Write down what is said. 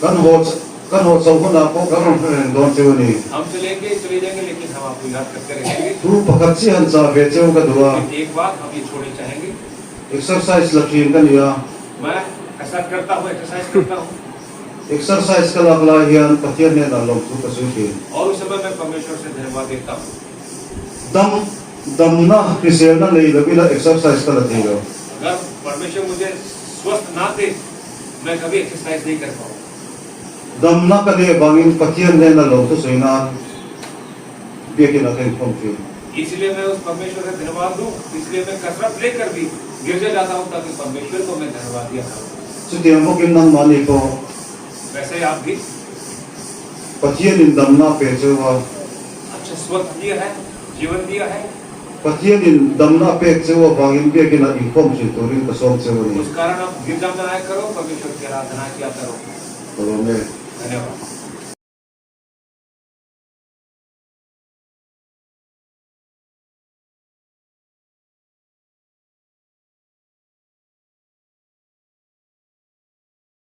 Kan haw kan haw chho hunah pawh kan rawn hre reng dawn cheu a ni. Thu pakhat chiah han chah ve cheu ka duh a. Exercise la thin ka ni a. Exercise ka lak lai hian Pathian hnenah lawmthu ka sawi thin. Dam damna hriselna nei lo ila exercise ka la thei lo. Damna ka neih avangin Pathian hnena lawmthu sawi nan biakin a thenkhawm thin. Chutiang bawkin nangmahni pawh Pathianin damna a pe cheu a. Pathianin damna a pek cheu avangin biakinah inkhawm thin turin ka sawm cheu a ni. Ka lawm e.